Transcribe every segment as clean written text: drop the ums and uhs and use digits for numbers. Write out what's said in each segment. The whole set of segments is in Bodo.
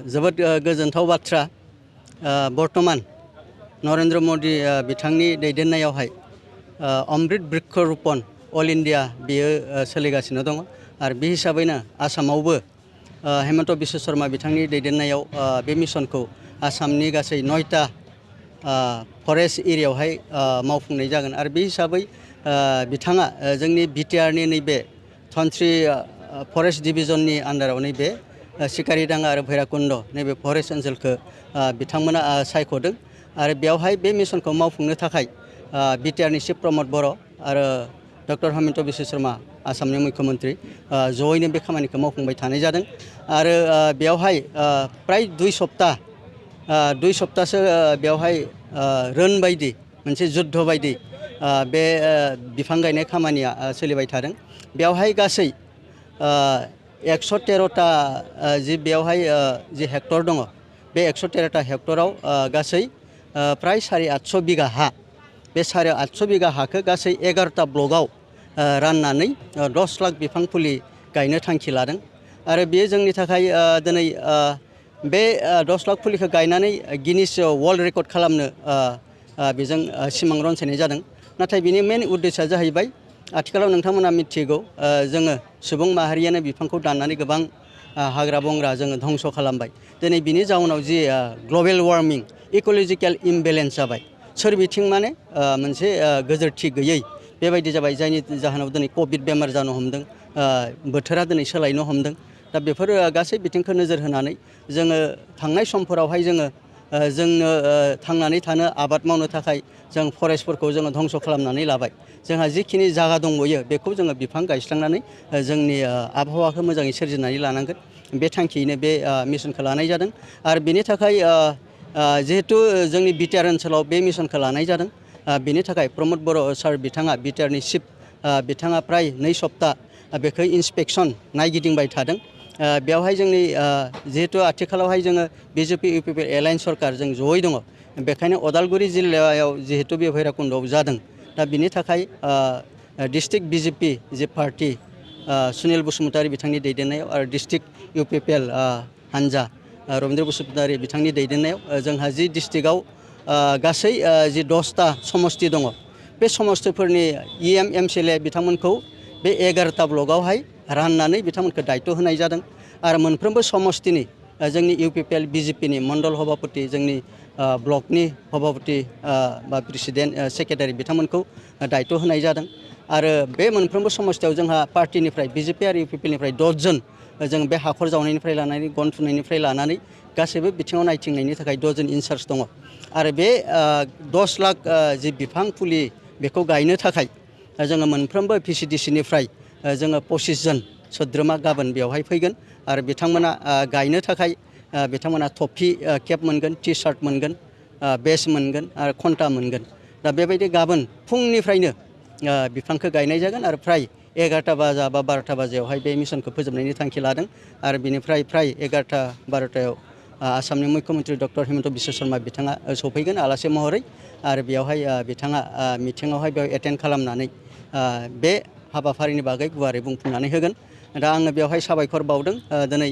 जोबोद गोजोनथाव बाथ्रा बर्तमान नरेंद्र मोदी बिथांनि दैदेननायावहाय अमृत बृक्ष रोपण अल इंडिया बेयो सोलिगासिनो दङ आरो बे हिसाबैनो आसामावबो हेमन्त बिश्व शर्मा बिथांनि दैदेननायाव बे मिशनखौ आसामनि गासै 9टा फरेस्ट एरियायावहाय मावफुंनाय जागोन आरो बे हिसाबै बिथाङा जोंनि बिटिआरनि नैबे धनस्री फरेस्ट डिविजननि आन्डाराव नैबे सिकारिडांगा आरो भैराकुंड नैबे फरेस्ट ओनसोलखौ बिथांमोना सायख'दों आरो बेवहाय बे मिशनखौ मावफुंनो थाखाय बिटिआरनि चिफ प्रमद बर' आरो डक्टर हेमन्त बिश्व शर्मा आसामनि मुख्यमंत्री जयैनो बे खामानिखौ मावफुंबाय थानाय जादों आरो बेवहाय प्राय 2 सप्ताहसो बेवहाय रोन बायदि मोनसे जुद्ध बायदि बे बिफां गायनाय खामानिया सोलिबाय थादों बेवहाय गासै 113टा जि बेवहाय जि हेक्टर दङ बे 113टा हेक्टराव गासै प्राय 850 बिगा हा बे 850 बिगा हाखौ गासै 11टा ब्लकआव राननानै 10 लाख बिफां फुलि गायनो थांखि लादों आरो बेयो जोंनि थाखाय दिनै बे 10 लाख फुलिखौ गायनानै गिनिस वर्ल्ड रेकर्ड खालामनो बेजों सिमां रनसायनाय जादों नाथाय बिनि मेन उद्देश्यआ जाहैबाय आथिखालाव नोंथांमोना मिथिगौ जोङो सुबुं माहारियानो बिफांखौ दाननानै गोबां हाग्रा बंग्रा जोङो धंस खालामबाय दिनै बिनि जाउनाव जि ग्लबेल वार्मिं इकोलजिकेल इमबेलेन्स जाबाय सोरबिथिं माने मोनसे गोजोरथि गैयै बेबायदि जाबाय जायनि जाहोनाव दिनै कोविड बेमार जानो हमदों बोथोरा दिनै सोलायनो हमदों दा बेफोर गासै बिथिंखौ नोजोर होनानै जोङो थांनाय समफोरावहाय जोङो जोंनो थांनानै थानो आबाद मावनो थाखाय जों फरेस्टफोरखौ जोङो धंस खालामनानै लाबाय जोंहा जिखिनि जागा दंबयो बेखौ जोङो बिफां गायस्लांनानै जोंनि आबहावाखौ मोजाङै सोरजिनानै लानांगोन बे थांखियैनो बे मिशनखौ लानाय जादों आरो बेनि थाखाय जिहेतु जोंनि बिटिआर ओनसोलाव बे मिशनखौ लानाय जादों बेनि थाखाय प्रमद बर' सार बिथाङा बिटिआरनि चिफ बिथाङा प्राय 2 सप्ता बेखौ इन्सपेक्सन नायगिदिंबाय थादों बेवहाय जोंनि जिहेतु आथिखालावहाय जोङो बिजेपि इउपिपि एलायन्स सरकार जों जयै दङ बेखायनो उदालगुरि जिल्लायाव जिहेतु बे भैराकुंडआव जादों दा बिनि थाखाय डिस्ट्रिक्ट बिजेपि जे पार्टी सुनील बसुमतारी बिथांनि दैदेननायाव आरो डिस्ट्रिक्ट इउपिपिएल हानजा रबीन्द्र बसुमतारी बिथांनि दैदेननायाव जोंहा जि डिस्ट्रिक्टआव गासै जि 10टा समष्टि दङ बे समष्टिफोरनि इएम एमसिएलए बिथांमोनखौ बे 11टा ब्लकआवहाय राननानै बिथांमोनखौ दायित्व होनाय जादों आरो मोनफ्रोमबो समष्टिनि जोंनि इउपिपिएल बिजेपिनि मण्डल सभापति जोंनि ब्लकनि सभापति बा प्रेसिडेन्ट सेक्रेटारि बिथांमोनखौ दायित्व होनाय जादों आरो बे मोनफ्रोमबो समष्टियाव जोंहा पार्टिनिफ्राय बिजेपि आरो इउपिपिएलनिफ्राय 10 जन जों बे हाखर जावनायनिफ्राय लानानै गन थुनायनिफ्राय लानानै गासैबो बिथिङाव नायथिंनायनि थाखाय 10 जन इनचार्ज दङ आरो बे 10 लाख जि बिफां फुलि बेखौ गायनो थाखाय जोङो मोनफ्रोमबो भिसिडिसिनिफ्राय जोङो 25 जन सोद्रोमा गाबोन बेवहाय फैगोन आरो बिथांमोना गायनो थाखाय बिथांमोना टफि केप मोनगोन टि सार्ट मोनगोन बेस मोनगोन आरो घन्टा मोनगोन दा बेबायदि गाबोन फुंनिफ्रायनो बिफांखौ गायनाय जागोन आरो फ्राय 11टा बाजा बा 12टा बाजायावहाय बे मिशनखौ फोजोबनायनि थांखि लादों आरो बिनिफ्राय फ्राय 11टा 12टायाव आसामनि मुख्यमंत्री डक्टर हेमन्त बिश्व शर्मा बिथाङा सफैगोन आलासि महरै आरो बेयावहाय बिथाङा मिटिङावहाय बेयाव एटेन्ड खालामनानै बे हाबाफारिनि बागै गुवारै बुंफुंनानै होगोन दा आङो बेवहाय साबायखर बावदों दिनै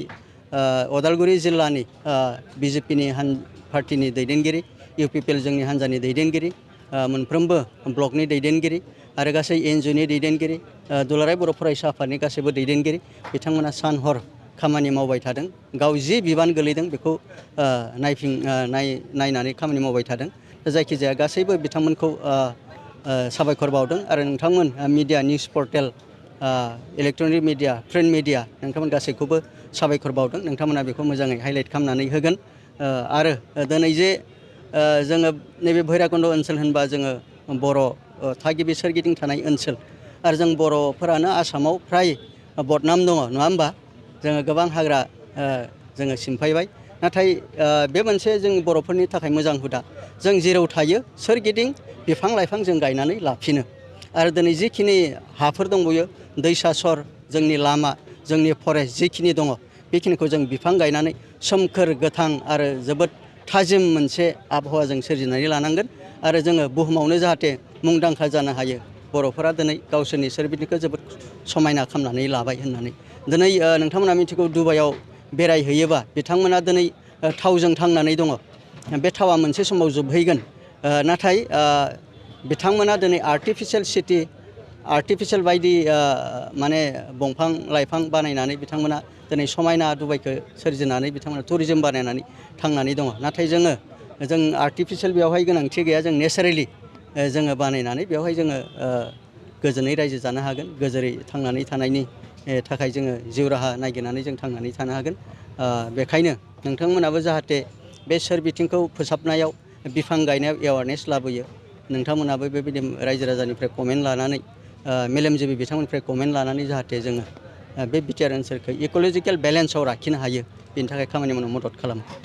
उदालगुरि जिल्लानि बिजेपिनि पार्टिनि दैदेनगिरि इउपिपिएल जोंनि हान्जानि दैदेनगिरि मोनफ्रोमबो ब्लकनि दैदेनगिरि आरो गासै एनजिअनि दैदेनगिरि दुलाराय बर' फरायसा आफादनि गासैबो दैदेनगिरि बिथांमोना सान हर खामानि मावबाय थादों गाव जि बिबान गोलैदों बेखौ नायनानै खामानि मावबाय थादों जायखिजाया गासैबो बिथांमोनखौ साबायखर बावदों आरो नोंथांमोन media news portal electronic media print media नोंथांमोन गासैखौबो साबायखर बावदों नोंथांमोना बेखौ मोजाङै हाइलाइट खालामनानै होगोन आरो दिनै जे जोङो नैबे भैराकुंड ओनसोल होनबा जोङो बर' थागिबि सोरगिदिं थानाय ओनसोल आरो जों बर'फोरानो आसामाव फ्राय बदनाम दङ नङा होमबा जोङो गोबां हाग्रा जोङो सिमफायबाय नाथाय बे मोनसे जों बर'फोरनि थाखाय मोजां हुदा जों जेराव थायो सोरगिदिं बिफां लाइफां जों गायनानै लाफिनो आरो दिनै जिखिनि हाफोर दंबयो दैसा सर जोंनि लामा जोंनि फरेस्ट जिखिनि दङ बेखिनिखौ जों बिफां गायनानै सोमखोर गोथां आरो जोबोद थाजिम मोनसे आबहावा जों सोरजिनानै लानांगोन आरो जोङो बुहुमावनो जाहाथे मुंदांखा जानो हायो बर'फोरा दिनै गावसोरनि सोरबिथिंखौ जोबोद समायना खालामनानै लाबाय होननानै दिनै नोंथांमोना मिथिगौ दुबाइयाव बेरायहैयोबा बिथांमोना दिनै थावजों थांनानै दङ बे थावा मोनसे समाव जोबहैगोन नाथाय बिथांमोना दिनै आर्टिफिशियेल सिटि आर्टिफिशियेल बायदि माने दंफां लाइफां बानायनानै बिथांमोना दिनै समायना दुबाइखौ सोरजिनानै बिथांमोना टुरिजम बानायनानै थांनानै दङ नाथाय जों आर्टिफिशियेल बेवहाय गोनांथि गैया जों नेचारेलि जोङो बानायनानै बेवहाय जोङो गोजोनै रायजो जानो हागोन गोजोरै थांनानै थानायनि थाखाय जोङो जिउ राहा नागिरनानै जों थांनानै थानो हागोन बेखायनो नोंथांमोनाबो जाहाथे बे सोरबिथिंखौ फोसाबनायाव बिफां गायनायाव एवारनेस लाबोयो नोंथांमोनाबो बेबायदि रायजो राजानिफ्राय कमेन्ट लानानै मेलेमजिबि बिथांमोननिफ्राय कमेन्ट लानानै जाहाथे जोङो बे बिटिआर ओनसोलखौ इक'लजिकेल बेलेन्सआव लाखिनो हायो बेनि थाखाय खामानि मावनो मदद खालामो।